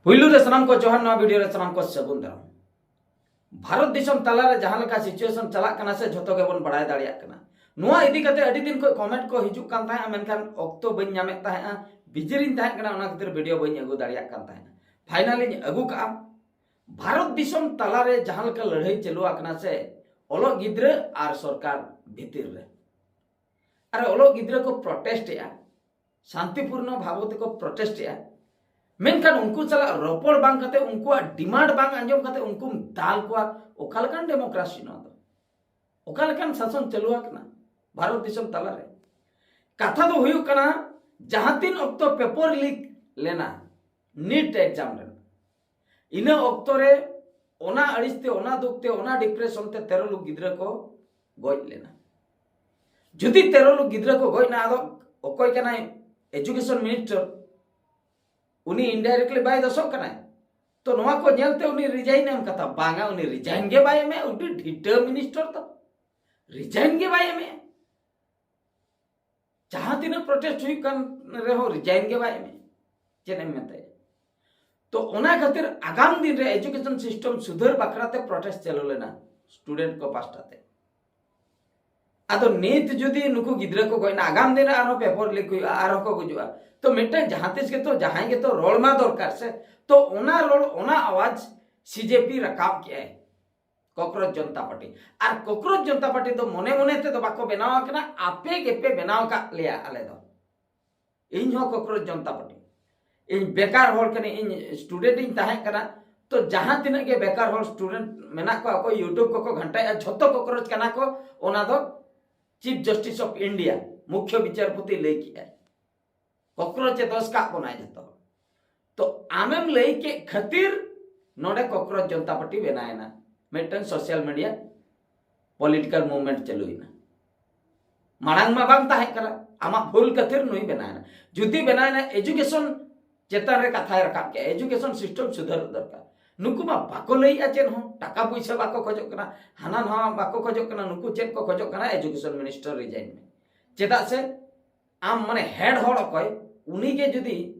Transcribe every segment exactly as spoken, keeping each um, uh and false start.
ᱯᱩᱭᱞᱩ ᱨᱮ ᱥᱟᱱᱟᱢ ᱠᱚ ᱡᱚᱦᱟᱨ, ᱱᱚᱣᱟ ᱵᱷᱤᱰᱤᱭᱳ ᱨᱮ ᱥᱟᱱᱟᱢ ᱠᱚ ᱥᱟᱹᱜᱩᱱ ᱫᱟᱨᱟᱢ᱾ ᱵᱷᱟᱨᱚᱛ ᱫᱤᱥᱚᱢ ᱛᱟᱞᱟᱨᱮ ᱡᱟᱦᱟᱸ ᱞᱮᱠᱟ ᱥᱤᱪᱩᱭᱮᱥᱚᱱ ᱪᱟᱞᱟᱜ ᱠᱟᱱᱟ ᱥᱮ, ᱡᱷᱚᱛᱚ ᱜᱮᱵᱚᱱ ᱵᱟᱲᱟᱭ ᱫᱟᱲᱮᱭᱟᱜ ᱠᱟᱱᱟ᱾ ᱱᱚᱣᱟ ᱤᱫᱤ ᱠᱟᱛᱮ ᱟᱹᱰᱤ ᱫᱤᱱ ᱠᱷᱚᱱ ᱠᱚᱢᱮᱱᱴ ᱠᱚ ᱦᱤᱡᱩᱜ ᱠᱟᱱ ᱛᱟᱦᱮᱸᱜᱼᱟ, ᱢᱮᱱᱠᱷᱟᱱ ᱚᱠᱛᱚ ᱵᱟᱹᱧ ᱧᱟᱢᱮᱫ ᱛᱟᱦᱮᱸᱜᱼᱟ, ᱵᱤᱡᱤ ᱨᱤᱧ ᱛᱟᱦᱮᱸ ᱠᱟᱱᱟ, ᱚᱱᱟ ᱠᱷᱟᱹᱛᱤᱨ ᱵᱷᱤᱰᱤᱭᱳ ᱵᱟᱹᱧ ᱟᱹᱜᱩ ᱫᱟᱲᱮᱭᱟᱜ ᱠᱟᱱ ᱛᱟᱦᱮᱸᱜᱼᱟ᱾ ᱯᱷᱟᱭᱱᱟᱞᱤᱧ ᱟᱹᱜᱩ ᱠᱟᱜᱼᱟ᱾ ᱵᱷᱟᱨᱚᱛ ᱫᱤᱥᱚᱢ ᱛᱟᱞᱟᱨᱮ ᱡᱟᱦᱟᱸ ᱞᱮᱠᱟ ᱞᱟᱹᱲᱦᱟᱹᱭ ᱪᱟᱹᱞᱩ ᱟᱠᱟᱱᱟ ᱥᱮ, ᱚᱞᱚᱜ ᱜᱤᱫᱽᱨᱟᱹ ᱟᱨ ᱥᱚᱨᱠᱟᱨ ᱵᱷᱤᱛᱤᱨ ᱨᱮ᱾ ᱟᱨ ᱚᱞᱚᱜ ᱜᱤᱫᱽᱨᱟᱹ ᱠᱚ ᱯᱨᱚᱴᱮᱥᱴ ᱮᱜᱼᱟ, ᱥᱟᱱᱛᱤᱯᱩᱨᱱᱚ ᱵᱷᱟᱵᱚ ᱛᱮᱠᱚ ᱯᱨᱚᱴᱮᱥᱴ ᱮᱜᱼᱟ, ᱢᱮᱱᱠᱷᱟᱱ ᱩᱱᱠᱩ ᱥᱟᱞᱟᱜ ᱨᱚᱯᱚᱲ ᱵᱟᱝ ᱠᱟᱛᱮ, ᱩᱱᱠᱩᱣᱟᱜ ᱰᱤᱢᱟᱱᱰ ᱵᱟᱝ ᱟᱸᱡᱚᱢ ᱠᱟᱛᱮ ᱩᱱᱠᱩᱢ ᱫᱟᱞ ᱠᱚᱣᱟ᱾ ᱚᱠᱟ ᱞᱮᱠᱟᱱ ᱰᱮᱢᱳᱠᱨᱟᱥᱤ ᱱᱚᱣᱟ ᱫᱚ? ᱚᱠᱟ ᱞᱮᱠᱟᱱ ᱥᱟᱥᱚᱱ ᱪᱟᱹᱞᱩ ᱟᱠᱟᱱᱟ ᱵᱷᱟᱨᱚᱛ ᱫᱤᱥᱚᱢ ᱛᱟᱞᱟᱨᱮ? ᱠᱟᱛᱷᱟ ᱫᱚ ᱦᱩᱭᱩᱜ ᱠᱟᱱᱟ, ᱡᱟᱦᱟᱸ ᱛᱤᱱ ᱚᱠᱛᱚ ᱯᱮᱯᱟᱨ ᱞᱤᱠ ᱞᱮᱱᱟ ᱱᱤᱴ ᱮᱠᱡᱟᱢ ᱨᱮ, ᱤᱱᱟᱹ ᱚᱠᱛᱚ ᱨᱮ ᱚᱱᱟ ᱟᱹᱲᱤᱥ ᱛᱮ, ᱚᱱᱟ ᱫᱩᱠ ᱛᱮ, ᱚᱱᱟ ᱰᱤᱯᱨᱮᱥᱚᱱ ᱛᱮ ᱛᱮᱨᱚ ᱞᱩᱠ ᱜᱤᱫᱽᱨᱟᱹ ᱠᱚ ᱜᱚᱡ ᱞᱮᱱᱟ᱾ ᱡᱩᱫᱤ ᱛᱮᱨᱚ ᱞᱩᱠ ᱜᱤᱫᱽᱨᱟᱹ ᱠᱚ ᱜᱚᱡ ᱮᱱᱟ, ᱟᱫᱚ ᱚᱠᱚᱭ ᱠᱟᱱᱟᱭ ᱮᱡᱩᱠᱮᱥᱚᱱ ᱢᱤᱱᱤᱥᱴᱟᱨ? ᱩᱱᱤ ᱤᱱᱰᱟᱭᱨᱮᱠᱴᱞᱤ ᱵᱟᱭ ᱫᱳᱥᱚᱜ ᱠᱟᱱᱟᱭ? ᱛᱚ ᱱᱚᱣᱟ ᱠᱚ ᱧᱮᱞᱛᱮ ᱩᱱᱤ ᱨᱤᱡᱟᱭᱤᱱ ᱮᱢ ᱠᱟᱛᱷᱟ ᱵᱟᱝᱟ, ᱩᱱᱤ ᱨᱤᱡᱟᱭᱤᱱ ᱜᱮ ᱵᱟᱭ ᱮᱢᱮᱜᱼᱟ᱾ ᱩᱰᱤ ᱰᱷᱤᱴᱟᱹ ᱢᱤᱱᱤᱥᱴᱟᱨ ᱛᱚ ᱨᱤᱡᱟᱭᱤᱱ ᱜᱮ ᱵᱟᱭ ᱮᱢᱮᱜᱼᱟ᱾ ᱡᱟᱦᱟᱸ ᱛᱤᱱᱟᱹᱜ ᱯᱨᱚᱴᱮᱥᱴ ᱦᱩᱭᱩᱜ ᱠᱟᱱ ᱨᱮᱦᱚᱸ ᱨᱤᱡᱟᱭᱤᱱ ᱜᱮ ᱵᱟᱭ ᱮᱢᱮᱜᱼᱟ᱾ ᱪᱮᱫ ᱮᱢ ᱢᱮᱛᱟᱭᱟ? ᱛᱚ ᱚᱱᱟ ᱠᱷᱟᱹᱛᱤᱨ ᱟᱜᱟᱢ ᱫᱤᱱ ᱨᱮ ᱮᱡᱩᱠᱮᱥᱚᱱ ᱥᱤᱥᱴᱮᱢ ᱥᱩᱫᱷᱟᱹᱨ ᱵᱟᱠᱷᱨᱟ ᱛᱮ ᱯᱨᱚᱴᱮᱥᱴ ᱪᱟᱹᱞᱩ ᱞᱮᱱᱟ ᱥᱴᱩᱰᱮᱱᱴ ᱠᱚ ᱯᱟᱥᱴᱟ ᱛᱮ᱾ ᱟᱫᱚ ᱱᱤᱛ ᱡᱩᱫᱤ ᱱᱩᱠᱩ ᱜᱤᱫᱽᱨᱟᱹ ᱠᱚ ᱜᱚᱡ ᱮᱱᱟ, ᱟᱜᱟᱢ ᱫᱤᱱ ᱨᱮ ᱟᱨᱦᱚᱸ ᱯᱮᱯᱟᱨ ᱞᱤᱠ ᱦᱩᱭᱩᱜᱼᱟ, ᱟᱨᱦᱚᱸ ᱠᱚ ᱜᱩᱡᱩᱜᱼᱟ᱾ ᱛᱚ ᱢᱤᱫᱴᱮᱱ ᱡᱟᱦᱟᱸ ᱛᱤᱥ ᱜᱮᱛᱚ ᱡᱟᱦᱟᱸᱭ ᱜᱮᱛᱚ ᱨᱚᱲ ᱢᱟ ᱫᱚᱨᱠᱟᱨ ᱥᱮ᱾ ᱛᱚ ᱚᱱᱟ ᱨᱚᱲ, ᱚᱱᱟ ᱟᱣᱟᱡ ᱥᱤᱡᱮᱯᱤ ᱨᱟᱠᱟᱵ ᱠᱮᱜᱼᱟᱭ, ᱠᱚᱠᱨᱳᱪ ᱡᱚᱱᱛᱟ ᱯᱟᱨᱴᱤ᱾ ᱟᱨ ᱠᱚᱠᱨᱳᱪ ᱡᱚᱱᱛᱟ ᱯᱟᱨᱴᱤ ᱫᱚ ᱢᱚᱱᱮ ᱢᱚᱱᱮ ᱛᱮᱫᱚ ᱵᱟᱠᱚ ᱵᱮᱱᱟᱣ ᱟᱠᱟᱱᱟ, ᱟᱯᱮ ᱜᱮᱯᱮ ᱵᱮᱱᱟᱣ ᱟᱠᱟᱫ ᱞᱮᱭᱟ ᱟᱞᱮ ᱫᱚ᱾ ᱤᱧ ᱦᱚᱸ ᱠᱚᱠᱨᱳᱪ ᱡᱚᱱᱛᱟ ᱯᱟᱨᱴᱤ, ᱤᱧ ᱵᱮᱠᱟᱨ ᱦᱚᱲ ᱠᱟᱹᱱᱟᱹᱧ, ᱤᱧ ᱥᱴᱩᱰᱮᱱᱴ ᱤᱧ ᱛᱟᱦᱮᱸ ᱠᱟᱱᱟ᱾ ᱛᱚ ᱡᱟᱦᱟᱸ ᱛᱤᱱᱟᱹᱜ ᱜᱮ ᱵᱮᱠᱟᱨ ᱦᱚᱲ ᱥᱴᱩᱰᱮᱱᱴ ᱢᱮᱱᱟᱜ ᱠᱚᱣᱟ, ᱚᱠᱚᱭ YouTube ᱠᱚᱠᱚ ᱜᱷᱟᱱᱴᱟᱭᱟ, ᱡᱷᱚᱛᱚ ᱠᱚᱠᱨᱳᱪ ᱠᱟᱱᱟ ᱠᱚ᱾ ᱚᱱᱟ ᱫᱚ ᱪᱤᱯ ᱡᱟᱥᱴᱤᱥ ᱚᱯᱷ ᱤᱱᱰᱤᱭᱟ, ᱢᱩᱠᱷᱭᱚ ᱵᱤᱪᱟᱨᱯᱚᱛᱤ ᱞᱟᱹᱭ ᱠᱮᱜᱼᱟᱭ, ᱠᱚᱠᱨᱳᱪ ᱮ ᱫᱚᱥ ᱠᱟᱜ ᱵᱚᱱᱟᱭ ᱡᱷᱚᱛᱚ ᱦᱚᱲ᱾ ᱛᱚ ᱟᱢᱮᱢ ᱞᱟᱹᱭ ᱠᱮᱫ ᱠᱷᱟᱹᱛᱤᱨ ᱱᱚᱰᱮ ᱠᱚᱠᱨᱳᱪ ᱡᱚᱱᱛᱟ ᱯᱟᱨᱴᱤ ᱵᱮᱱᱟᱣ ᱮᱱᱟ, ᱢᱤᱫᱴᱟᱝ ᱥᱳᱥᱟᱞ ᱢᱤᱰᱤᱭᱟ ᱯᱚᱞᱤᱴᱤᱠᱟᱞ ᱢᱩᱵᱷᱢᱮᱱᱴ ᱪᱟᱹᱞᱩᱭᱮᱱᱟ᱾ ᱢᱟᱲᱟᱝ ᱢᱟ ᱵᱟᱝ ᱛᱟᱦᱮᱸ ᱠᱟᱱᱟ᱾ ᱟᱢᱟᱜ ᱵᱷᱩᱞ ᱠᱷᱟᱹᱛᱤᱨ ᱱᱩᱭ ᱵᱮᱱᱟᱣ ᱮᱱᱟ᱾ ᱡᱩᱫᱤ ᱵᱮᱱᱟᱣ ᱮᱱᱟ, ᱮᱡᱩᱠᱮᱥᱚᱱ ᱪᱮᱛᱟᱱ ᱨᱮ ᱠᱟᱛᱷᱟᱭ ᱨᱟᱠᱟᱵ ᱠᱮᱜᱼᱟ, ᱮᱡᱩᱠᱮᱥᱚᱱ ᱥᱤᱥᱴᱮᱢ ᱥᱩᱫᱷᱟᱹᱨ ᱫᱚᱨᱠᱟᱨ᱾ ᱱᱩᱠᱩ ᱢᱟ ᱵᱟᱠᱚ ᱞᱟᱹᱭᱮᱜᱼᱟ ᱪᱮᱫ ᱦᱚᱸ, ᱴᱟᱠᱟ ᱯᱩᱭᱥᱟᱹ ᱵᱟᱠᱚ ᱠᱷᱚᱡᱚᱜ ᱠᱟᱱᱟ, ᱦᱟᱱᱟ ᱱᱟᱣᱟ ᱵᱟᱠᱚ ᱠᱷᱚᱡᱚᱜ ᱠᱟᱱᱟ᱾ ᱱᱩᱠᱩ ᱪᱮᱫ ᱠᱚ ᱠᱷᱚᱡᱚᱜ ᱠᱟᱱᱟ? ᱮᱡᱩᱠᱮᱥᱚᱱ ᱢᱤᱱᱤᱥᱴᱟᱨ ᱨᱤᱡᱟᱭᱤᱱ ᱢᱮ᱾ ᱪᱮᱫᱟᱜ ᱥᱮ ᱟᱢ ᱢᱟᱱᱮ ᱦᱮᱰ ᱦᱚᱲ ᱚᱠᱚᱭ, ᱩᱱᱤ ᱜᱮ ᱡᱩᱫᱤ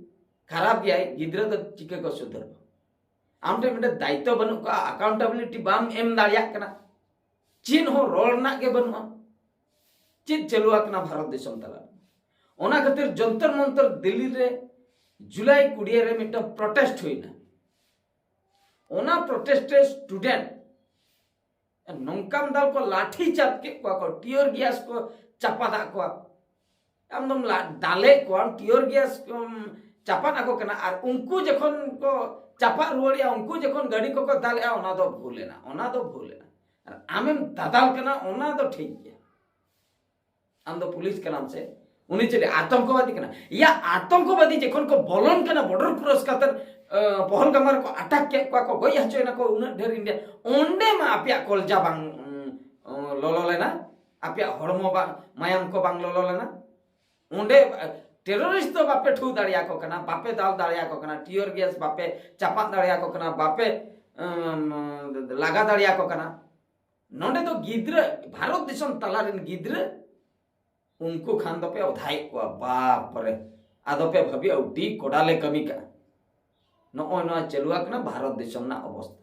ᱠᱷᱟᱨᱟᱯ ᱜᱮᱭᱟᱭ, ᱜᱤᱫᱽᱨᱟᱹ ᱫᱚ ᱪᱤᱠᱟᱹ ᱠᱚ ᱥᱩᱫᱷᱟᱹᱨᱚᱜᱼᱟ? ᱟᱢ ᱴᱷᱮᱱ ᱢᱤᱫᱴᱮᱱ ᱫᱟᱭᱤᱛᱛᱚ ᱵᱟᱹᱱᱩᱜ ᱠᱟᱜᱼᱟ, ᱟᱠᱟᱣᱩᱱᱴᱮᱵᱤᱞᱤᱴᱤ ᱵᱟᱢ ᱮᱢ ᱫᱟᱲᱮᱭᱟᱜ ᱠᱟᱱᱟ, ᱪᱮᱫ ᱦᱚᱸ ᱨᱚᱲ ᱨᱮᱱᱟᱜ ᱜᱮ ᱵᱟᱹᱱᱩᱜᱼᱟ, ᱪᱮᱫ ᱪᱟᱹᱞᱩ ᱟᱠᱟᱱᱟ ᱵᱷᱟᱨᱚᱛ ᱫᱤᱥᱚᱢ ᱛᱟᱞᱟ ᱨᱮ? ᱚᱱᱟ ᱠᱷᱟᱹᱛᱤᱨ ᱡᱚᱱᱛᱚᱨ ᱢᱚᱱᱛᱚᱨ ᱫᱤᱞᱞᱤ ᱨᱮ ᱡᱩᱞᱟᱭ ᱠᱩᱲᱤ ᱨᱮ ᱢᱤᱫᱴᱟᱝ ᱯᱨᱚᱴᱮᱥᱴ ᱦᱩᱭᱱᱟ᱾ ᱚᱱᱟ ᱯᱨᱚᱴᱮᱥᱴ ᱨᱮ ᱥᱴᱩᱰᱮᱱᱴ ᱱᱚᱝᱠᱟᱢ ᱫᱟᱞ ᱠᱚ, ᱞᱟᱴᱷᱤ ᱪᱟᱨᱡᱽ ᱠᱮᱫ ᱠᱚᱣᱟ ᱠᱚ, ᱴᱤᱭᱚᱨ ᱜᱮᱥ ᱠᱚ ᱪᱟᱯᱟᱫᱟᱜ ᱠᱚᱣᱟ᱾ ᱟᱢᱫᱚᱢ ᱞᱟ- ᱫᱟᱞᱮᱫ ᱠᱚᱣᱟᱢ, ᱴᱤᱭᱚᱨ ᱜᱮᱥ ᱠᱚᱢ ᱪᱟᱯᱟᱫ ᱟᱠᱚ ᱠᱟᱱᱟ, ᱟᱨ ᱩᱱᱠᱩ ᱡᱚᱠᱷᱚᱱ ᱠᱚ ᱪᱟᱯᱟᱫ ᱨᱩᱣᱟᱹᱲᱮᱜᱼᱟ, ᱩᱱᱠᱩ ᱡᱚᱠᱷᱚᱱ ᱜᱟᱹᱰᱤ ᱠᱚᱠᱚ ᱫᱟᱞᱮᱜᱼᱟ, ᱚᱱᱟ ᱫᱚ ᱵᱷᱩᱞ ᱮᱱᱟ, ᱚᱱᱟ ᱫᱚ ᱵᱷᱩᱞ ᱮᱱᱟ᱾ ᱟᱨ ᱟᱢᱮᱢ ᱫᱟᱫᱟᱞ ᱠᱟᱱᱟ, ᱚᱱᱟ ᱫᱚ ᱴᱷᱤᱠ ᱜᱮᱭᱟ᱾ ᱟᱢ ᱫᱚ ᱯᱩᱞᱤᱥ ᱠᱟᱱᱟᱢ ᱥᱮ? ᱩᱱᱤ ᱪᱮᱫ ᱟᱛᱚᱝᱠᱚᱵᱟᱫᱤ ᱠᱟᱱᱟ? ᱭᱟ, ᱟᱛᱚᱝᱠᱚᱵᱟᱫᱤ ᱡᱚᱠᱷᱚᱱ ᱠᱚ ᱵᱚᱞᱚᱱ ᱠᱟᱱᱟ, ᱵᱚᱨᱰᱟᱨ ᱠᱨᱚᱥ ᱠᱟᱛᱮ, ᱟᱸ, ᱯᱚᱦᱚᱞᱜᱟᱢ ᱨᱮᱠᱚ ᱟᱴᱟᱠ ᱠᱮᱫ ᱠᱚᱣᱟ ᱠᱚ, ᱜᱚᱡ ᱦᱚᱪᱚᱭᱮᱱᱟ ᱠᱚ ᱩᱱᱟᱹᱜ ᱰᱷᱮᱨ ᱤᱱᱰᱤᱭᱟ, ᱚᱸᱰᱮ ᱢᱟ ᱟᱯᱮᱭᱟᱜ ᱠᱚᱞᱡᱟ ᱵᱟᱝ, ᱩᱸ, ᱩᱸ, ᱞᱚᱞᱚ ᱞᱮᱱᱟ, ᱟᱯᱮᱭᱟᱜ ᱦᱚᱲᱢᱚ ᱵᱟᱝ, ᱢᱟᱭᱟᱢ ᱠᱚ ᱵᱟᱝ ᱞᱚᱞᱚ ᱞᱮᱱᱟ? ᱚᱸᱰᱮ, ᱟᱸ, ᱴᱮᱨᱚᱨᱤᱥᱴ ᱫᱚ ᱵᱟᱯᱮ ᱴᱷᱩ ᱫᱟᱲᱮᱭᱟᱠᱚ ᱠᱟᱱᱟ, ᱵᱟᱯᱮ ᱫᱟᱞ ᱫᱟᱲᱮᱭᱟᱠᱚ ᱠᱟᱱᱟ, ᱴᱤᱭᱚᱨ ᱜᱮᱥ ᱵᱟᱯᱮ ᱪᱟᱯᱟᱫ ᱫᱟᱲᱮᱭᱟᱠᱚ ᱠᱟᱱᱟ, ᱵᱟᱯᱮ, ᱩᱸ, ᱞᱟᱜᱟ ᱫᱟᱲᱮᱭᱟᱠᱚ ᱠᱟᱱᱟ᱾ ᱱᱚᱰᱮ ᱫᱚ ᱜᱤᱫᱽᱨᱟᱹ, ᱵᱷᱟᱨᱚᱛ ᱫᱤᱥᱚᱢ ᱛᱟᱞᱟ ᱨᱮᱱ ᱜᱤᱫᱽᱨᱟᱹ, ᱩᱱᱠᱩ ᱠᱷᱟᱱ ᱫᱚᱯᱮ ᱚᱫᱷᱟᱭᱮᱫ ᱠᱚᱣᱟ, ᱵᱟᱯ ᱨᱮ᱾ ᱟᱫᱚ ᱯᱮ ᱵᱷᱟᱹᱵᱤᱭᱟ, ᱟᱹᱰᱤ ᱠᱚᱰᱟ ᱞᱮ ᱠᱟᱹᱢᱤ ᱠᱟᱜᱼᱟ᱾ ᱱᱚᱜᱼᱚᱭ ᱱᱚᱣᱟ ᱪᱟᱹᱞᱩ ᱟᱠᱟᱱᱟ ᱵᱷᱟᱨᱚᱛ ᱫᱤᱥᱚᱢ ᱨᱮᱱᱟᱜ ᱚᱵᱚᱥᱛᱷᱟ᱾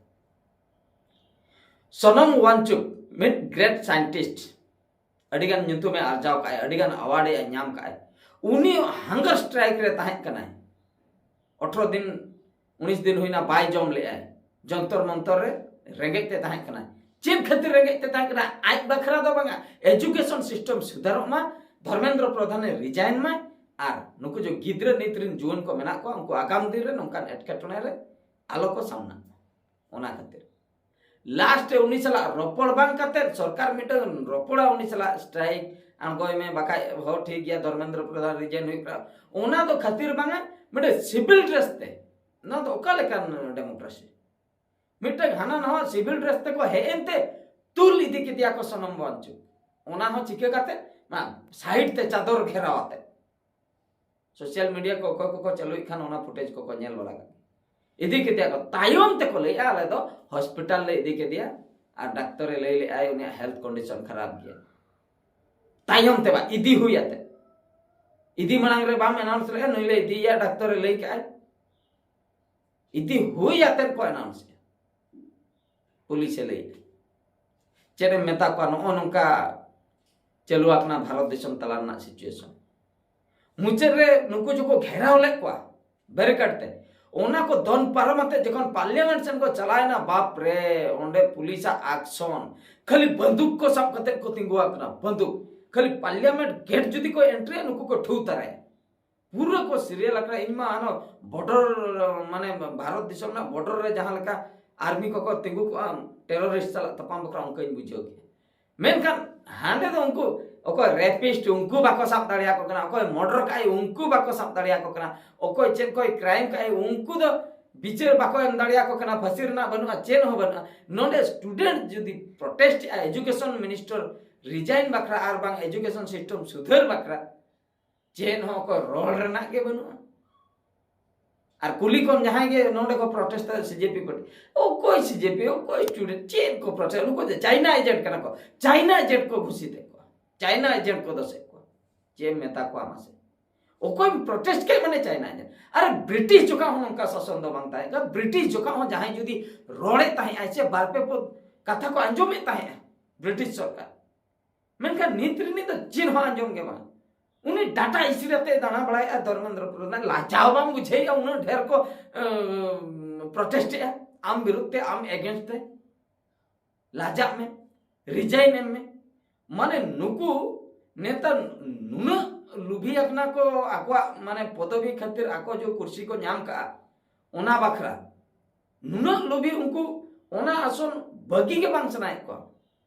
ᱥᱚᱱᱚᱢ ᱣᱟᱝᱪᱩᱠ, ᱢᱤᱫ ᱜᱨᱮᱴ ᱥᱟᱭᱮᱱᱴᱤᱥᱴ, ᱟᱹᱰᱤᱜᱟᱱ ᱧᱩᱛᱩᱢᱮ ᱟᱨᱡᱟᱣ ᱠᱟᱜᱼᱟᱭ, ᱟᱹᱰᱤᱜᱟᱱ ᱟᱣᱟᱨᱰ ᱮ ᱧᱟᱢ ᱠᱟᱜᱼᱟᱭ᱾ ᱩᱱᱤ ᱦᱟᱝᱜᱟᱨ ᱥᱴᱨᱟᱭᱤᱠ ᱨᱮ ᱛᱟᱦᱮᱸ ᱠᱟᱱᱟᱭ᱾ ᱟᱴᱷᱨᱚ ᱫᱤᱱ, ᱩᱱᱤᱥ ᱫᱤᱱ ᱦᱩᱭᱱᱟ, ᱵᱟᱭ ᱡᱚᱢ ᱞᱮᱜᱼᱟᱭ᱾ ᱡᱚᱱᱛᱚᱨ ᱢᱚᱱᱛᱚᱨ ᱨᱮ ᱨᱮᱸᱜᱮᱡ ᱛᱮ ᱛᱟᱦᱮᱸ ᱠᱟᱱᱟᱭ᱾ ᱪᱮᱫ ᱠᱷᱟᱹᱛᱤᱨ ᱨᱮᱸᱜᱮᱡ ᱛᱮ ᱛᱟᱦᱮᱸ ᱠᱟᱱᱟ? ᱟᱡ ᱵᱟᱠᱷᱨᱟ ᱫᱚ ᱵᱟᱝᱟ, ᱮᱡᱩᱠᱮᱥᱚᱱ ᱥᱤᱥᱴᱮᱢ ᱥᱩᱫᱷᱟᱨᱚᱜ ᱢᱟ, ᱫᱷᱚᱨᱢᱮᱱᱫᱨᱚ ᱯᱨᱚᱫᱷᱟᱱᱮ ᱨᱤᱡᱟᱭᱤᱱ ᱢᱟᱭ, ᱟᱨ ᱱᱩᱠᱩ ᱡᱮ ᱜᱤᱫᱽᱨᱟᱹ ᱱᱤᱛ ᱨᱮᱱ ᱡᱩᱣᱟᱹᱱ ᱠᱚ ᱢᱮᱱᱟᱜ ᱠᱚᱣᱟ, ᱩᱱᱠᱩ ᱟᱜᱟᱢ ᱫᱤᱱ ᱨᱮ ᱱᱚᱝᱠᱟᱱ ᱮᱴᱠᱮᱴᱚᱬᱮ ᱨᱮ ᱟᱞᱚ ᱠᱚ ᱥᱟᱢᱱᱟᱜ ᱢᱟ, ᱚᱱᱟ ᱠᱷᱟᱹᱛᱤᱨ᱾ ᱞᱟᱥᱴ ᱨᱮ ᱩᱱᱤ ᱥᱟᱞᱟᱜ ᱨᱚᱯᱚᱲ ᱵᱟᱝ ᱠᱟᱛᱮ, ᱥᱚᱨᱠᱟᱨ ᱢᱤᱫᱴᱟᱝ ᱨᱚᱯᱚᱲᱟ ᱩᱱᱤ ᱥᱟᱞᱟᱜ, ᱥᱴᱨᱟᱭᱤᱠ ᱟᱬᱜᱚᱭ ᱢᱮ, ᱵᱟᱠᱷᱟᱡ ᱦᱚᱸ ᱴᱷᱤᱠ ᱜᱮᱭᱟ, ᱫᱷᱚᱨᱢᱮᱱᱫᱨᱚ ᱯᱨᱚᱫᱷᱟᱱ ᱨᱤᱡᱟᱭᱤᱱ ᱦᱩᱭᱩᱜ ᱠᱟᱱᱟ, ᱚᱱᱟ ᱫᱚ ᱠᱷᱟᱹᱛᱤᱨ ᱵᱟᱝᱟ, ᱢᱤᱫᱴᱟᱝ ᱥᱤᱵᱤᱞ ᱰᱨᱮᱥ ᱛᱮ᱾ ᱱᱚᱣᱟ ᱫᱚ ᱚᱠᱟ ᱞᱮᱠᱟᱱ ᱰᱮᱢᱳᱠᱨᱮᱥᱤ? ᱢᱤᱫᱴᱟᱝ ᱦᱟᱱᱟ ᱱᱟᱣᱟ ᱥᱤᱵᱤᱞ ᱰᱨᱮᱥ ᱛᱮᱠᱚ ᱦᱮᱡ ᱮᱱᱛᱮ ᱛᱩᱞ ᱤᱫᱤ ᱠᱮᱫᱮᱭᱟ ᱠᱚ ᱥᱚᱱᱚᱢ ᱣᱟᱝᱪᱩᱠ᱾ ᱚᱱᱟ ᱦᱚᱸ ᱪᱤᱠᱟᱹ ᱠᱟᱛᱮ? ᱚᱱᱟ ᱥᱟᱭᱤᱰ ᱛᱮ ᱪᱟᱫᱚᱨ ᱜᱷᱮᱨᱟᱣ ᱟᱛᱮ᱾ ᱥᱳᱥᱟᱞ ᱢᱤᱰᱤᱭᱟ ᱠᱚ ᱚᱠᱚᱭ ᱠᱚᱠᱚ ᱪᱟᱹᱞᱩᱭᱮᱫ ᱠᱷᱟᱱ, ᱚᱱᱟ ᱯᱷᱩᱴᱮᱡᱽ ᱠᱚᱠᱚ ᱧᱮᱞ ᱵᱟᱲᱟ ᱠᱟᱜ᱾ ᱤᱫᱤ ᱠᱮᱫᱮᱭᱟ ᱠᱚ, ᱛᱟᱭᱚᱢ ᱛᱮᱠᱚ ᱞᱟᱹᱭᱮᱜᱼᱟ, ᱟᱞᱮ ᱫᱚ ᱦᱚᱥᱯᱤᱴᱟᱞ ᱞᱮ ᱤᱫᱤ ᱠᱮᱫᱮᱭᱟ ᱟᱨ ᱰᱟᱠᱛᱚᱨᱮ ᱞᱟᱹᱭ ᱞᱮᱜᱼᱟᱭ ᱩᱱᱤᱭᱟᱜ ᱦᱮᱞᱛᱷ ᱠᱚᱱᱰᱤᱥᱚᱱ ᱠᱷᱟᱨᱟᱯ ᱜᱮᱭᱟ᱾ ᱛᱟᱭᱚᱢ ᱛᱮ ᱵᱟ ᱤᱫᱤ ᱦᱩᱭ ᱟᱛᱮ ᱤᱫᱤ ᱢᱟᱲᱟᱝ ᱨᱮ ᱵᱟᱢ ᱮᱱᱟᱣᱩᱱᱥ ᱞᱮᱫᱼᱟ, ᱱᱩᱭ ᱞᱮ ᱤᱫᱤᱭᱮᱭᱟ, ᱰᱟᱠᱛᱚᱨ ᱮ ᱞᱟᱹᱭ ᱠᱟᱜᱼᱟᱭ᱾ ᱤᱫᱤ ᱦᱩᱭ ᱟᱛᱮᱫ ᱠᱚ ᱮᱱᱟᱣᱩᱱᱥ ᱮᱫᱼᱟ, ᱯᱩᱞᱤᱥ ᱮ ᱞᱟᱹᱭ ᱮᱫᱼᱟ᱾ ᱪᱮᱫ ᱮᱢ ᱢᱮᱛᱟ ᱠᱚᱣᱟ, ᱱᱚᱜᱼᱚ ᱱᱚᱝᱠᱟ ᱪᱟᱹᱞᱩ ᱟᱠᱟᱱᱟ ᱵᱷᱟᱨᱚᱛ ᱫᱤᱥᱚᱢ ᱛᱟᱞᱟ ᱨᱮᱱᱟᱜ ᱥᱤᱪᱩᱭᱮᱥᱚᱱ᱾ ᱢᱩᱪᱟᱹᱫ ᱨᱮ ᱱᱩᱠᱩ ᱡᱚᱠᱷᱚᱱ ᱜᱷᱮᱨᱟᱣ ᱞᱮᱫ ᱠᱚᱣᱟ ᱵᱮᱨᱤᱠᱮᱰ ᱛᱮ, ᱚᱱᱟ ᱠᱚ ᱫᱚᱱ ᱯᱟᱨᱚᱢ ᱟᱛᱮ ᱡᱚᱠᱷᱚᱱ ᱯᱟᱨᱞᱤᱭᱟᱢᱮᱱᱴ ᱥᱮᱱ ᱠᱚ ᱪᱟᱞᱟᱣᱮᱱᱟ, ᱵᱟᱯ ᱨᱮ, ᱚᱸᱰᱮ ᱯᱩᱞᱤᱥᱟᱜ ᱟᱠᱥᱚᱱ, ᱠᱷᱟᱹᱞᱤ ᱵᱟᱱᱫᱩᱠ ᱠᱚ ᱥᱟᱵ ᱠᱟᱛᱮ ᱠᱚ ᱛᱤᱸᱜᱩ ᱟᱠᱟᱱᱟ, ᱵᱟᱱᱫᱩᱠ᱾ ᱠᱷᱟᱹᱞᱤ ᱯᱟᱨᱞᱤᱭᱟᱢᱮᱱᱴ ᱜᱮᱴ ᱡᱩᱫᱤ ᱠᱚ ᱮᱱᱴᱨᱤᱭᱟ, ᱱᱩᱠᱩ ᱠᱚ ᱴᱷᱩ ᱛᱟᱨᱟᱭᱟ᱾ ᱯᱩᱨᱟᱹ ᱠᱚ ᱥᱤᱨᱤᱭᱟᱞ ᱟᱠᱟᱱᱟ᱾ ᱤᱧ ᱢᱟ ᱦᱟᱱᱟ ᱵᱚᱰᱚᱨ, ᱢᱟᱱᱮ ᱵᱷᱟᱨᱚᱛ ᱫᱤᱥᱚᱢ ᱨᱮᱱᱟᱜ ᱵᱚᱰᱚᱨ ᱨᱮ ᱡᱟᱦᱟᱸ ᱞᱮᱠᱟ ᱟᱨᱢᱤ ᱠᱚᱠᱚ ᱛᱤᱸᱜᱩ ᱠᱚᱜᱼᱟ ᱴᱮᱨᱚᱨᱤᱥᱴ ᱥᱟᱞᱟᱜ ᱛᱟᱯᱟᱢ ᱵᱟᱠᱷᱨᱟ, ᱚᱱᱠᱟᱧ ᱵᱩᱡᱷᱟᱹᱣ ᱠᱮᱫᱟ᱾ ᱢᱮᱱᱠᱷᱟᱱ ᱦᱟᱸᱰᱮ ᱫᱚ ᱩᱱᱠᱩ ᱚᱠᱚᱭ ᱨᱮᱯᱤᱥᱴ, ᱩᱱᱠᱩ ᱵᱟᱠᱚ ᱥᱟᱵ ᱫᱟᱲᱮᱭᱟᱠᱚ ᱠᱟᱱᱟ, ᱚᱠᱚᱭ ᱢᱚᱨᱰᱚᱨ ᱠᱟᱜᱼᱟᱭ, ᱩᱱᱠᱩ ᱵᱟᱠᱚ ᱥᱟᱵ ᱫᱟᱲᱮᱭᱟᱠᱚ ᱠᱟᱱᱟ, ᱚᱠᱚᱭ ᱪᱮᱫ ᱠᱚᱭ ᱠᱨᱟᱭᱤᱢ ᱠᱟᱜᱼᱟᱭ, ᱩᱱᱠᱩ ᱫᱚ ᱵᱤᱪᱟᱹᱨ ᱵᱟᱠᱚ ᱮᱢ ᱫᱟᱲᱮᱭᱟᱠᱚ ᱠᱟᱱᱟ, ᱯᱷᱟᱹᱥᱤ ᱨᱮᱱᱟᱜ ᱵᱟᱹᱱᱩᱜᱼᱟ, ᱪᱮᱫ ᱦᱚᱸ ᱵᱟᱹᱱᱩᱜᱼᱟ᱾ ᱱᱚᱰᱮ ᱥᱴᱩᱰᱮᱱᱴ ᱡᱩᱫᱤ ᱯᱨᱚᱴᱮᱥᱴ ᱮᱜᱼᱟ ᱮᱡᱩᱠᱮᱥᱚᱱ ᱢᱤᱱᱤᱥᱴᱟᱨ ᱨᱤᱡᱟᱭᱤᱱ ᱵᱟᱠᱷᱨᱟ ᱟᱨ ᱵᱟᱝ ᱮᱡᱩᱠᱮᱥᱚᱱ ᱥᱤᱥᱴᱮᱢ ᱥᱩᱫᱷᱟᱹᱨ ᱵᱟᱠᱷᱨᱟ, ᱪᱮᱫ ᱦᱚᱸ ᱚᱠᱚᱭ ᱨᱚᱲ ᱨᱮᱱᱟᱜ ᱜᱮ ᱵᱟᱹᱱᱩᱜᱼᱟ᱾ ᱟᱨ ᱠᱩᱞᱤ ᱠᱚᱢ ᱡᱟᱦᱟᱸᱭ ᱜᱮ ᱱᱚᱰᱮ ᱠᱚ ᱯᱨᱚᱴᱮᱥᱴ ᱮᱫᱟ ᱥᱤᱡᱮᱯᱤ ᱯᱟᱨᱴᱤ, ᱚᱠᱚᱭ ᱥᱤᱡᱮᱯᱤ, ᱚᱠᱚᱭ ᱥᱴᱩᱰᱮᱱᱴ, ᱪᱮᱫ ᱠᱚ ᱯᱨᱚᱴᱮᱥᱴ? ᱩᱱᱠᱩ ᱫᱚ ᱪᱟᱭᱱᱟ ᱮᱡᱮᱱᱴ ᱠᱟᱱᱟ ᱠᱚ, ᱪᱟᱭᱱᱟ ᱮᱡᱮᱱᱴ ᱠᱚ ᱜᱷᱩᱥᱤᱛ ᱮᱫ ᱠᱚᱣᱟ, ᱪᱟᱭᱱᱟ ᱮᱡᱮᱱᱴ ᱠᱚ ᱫᱚᱥᱮᱫ ᱠᱚᱣᱟ᱾ ᱪᱮᱫ ᱮᱢ ᱢᱮᱛᱟ ᱠᱚᱣᱟ ᱢᱟᱥᱮ? ᱚᱠᱚᱭ ᱯᱨᱚᱴᱮᱥᱴ ᱠᱮᱫ ᱢᱟᱱᱮ ᱪᱟᱭᱱᱟ ᱮᱡᱮᱱᱴ᱾ ᱟᱨ ᱵᱨᱤᱴᱤᱥ ᱡᱚᱠᱷᱚᱱ ᱦᱚᱸ ᱱᱚᱝᱠᱟ ᱥᱟᱥᱚᱱ ᱫᱚ ᱵᱟᱝ ᱛᱟᱦᱮᱸ ᱠᱟᱱᱟ᱾ ᱵᱨᱤᱴᱤᱥ ᱡᱚᱠᱷᱚᱱ ᱦᱚᱸ ᱡᱟᱦᱟᱸᱭ ᱡᱩᱫᱤ ᱨᱚᱲᱮᱫ ᱛᱟᱦᱮᱸᱜᱼᱟᱭ ᱥᱮ ᱵᱟᱨ ᱯᱮ ᱯᱚᱫ ᱠᱟᱛᱷᱟ ᱠᱚ ᱟᱸᱡᱚᱢᱮᱫ ᱛᱟᱦᱮᱸᱜᱼᱟ ᱵᱨᱤᱴᱤᱥ ᱥᱚᱨᱠᱟᱨ, ᱢᱮᱱᱠᱷᱟᱱ ᱱᱤᱛ ᱨᱤᱱᱤᱡ ᱫᱚ ᱪᱮᱫ ᱦᱚᱸ ᱟᱸᱡᱚᱢ ᱜᱮ ᱵᱟᱝ᱾ ᱩᱱᱤ ᱰᱟᱴᱟ ᱤᱥᱤ ᱟᱛᱮ ᱫᱟᱬᱟ ᱵᱟᱲᱟᱭᱮᱫᱼᱟ ᱫᱷᱚᱨᱢᱮᱱᱫᱨᱚ ᱯᱨᱚᱫᱷᱟᱱ᱾ ᱞᱟᱡᱟᱣ ᱵᱟᱢ ᱵᱩᱡᱷᱟᱹᱣᱮᱫᱼᱟ? ᱩᱱᱟᱹᱜ ᱰᱷᱮᱨ ᱠᱚ ᱯᱨᱚᱴᱮᱥᱴ ᱮᱫᱼᱟ ᱟᱢ ᱵᱤᱨᱩᱫᱷ ᱛᱮ, ᱟᱢ ᱮᱜᱮᱱᱥᱴ ᱛᱮ᱾ ᱞᱟᱡᱟᱜ ᱢᱮ, ᱨᱤᱡᱟᱭᱤᱱ ᱮᱢ ᱢᱮ᱾ ᱢᱟᱱᱮ ᱱᱩᱠᱩ ᱱᱮᱛᱟ ᱱᱩᱱᱟᱹᱜ ᱞᱩᱵᱷᱤ ᱟᱠᱟᱱᱟ ᱠᱚ ᱟᱠᱚᱣᱟᱜ ᱢᱟᱱᱮ ᱯᱚᱫᱚᱵᱤ ᱠᱷᱟᱹᱛᱤᱨ, ᱟᱠᱚ ᱡᱮ ᱠᱩᱨᱥᱤ ᱠᱚ ᱧᱟᱢ ᱠᱟᱜᱼᱟ ᱚᱱᱟ ᱵᱟᱠᱷᱨᱟ, ᱱᱩᱱᱟᱹᱜ ᱞᱩᱵᱷᱤ ᱩᱱᱠᱩ ᱚᱱᱟ ᱟᱥᱚᱱ ᱵᱟᱹᱜᱤ ᱜᱮ ᱵᱟᱝ ᱥᱟᱱᱟᱭᱮᱫ ᱠᱚᱣᱟ᱾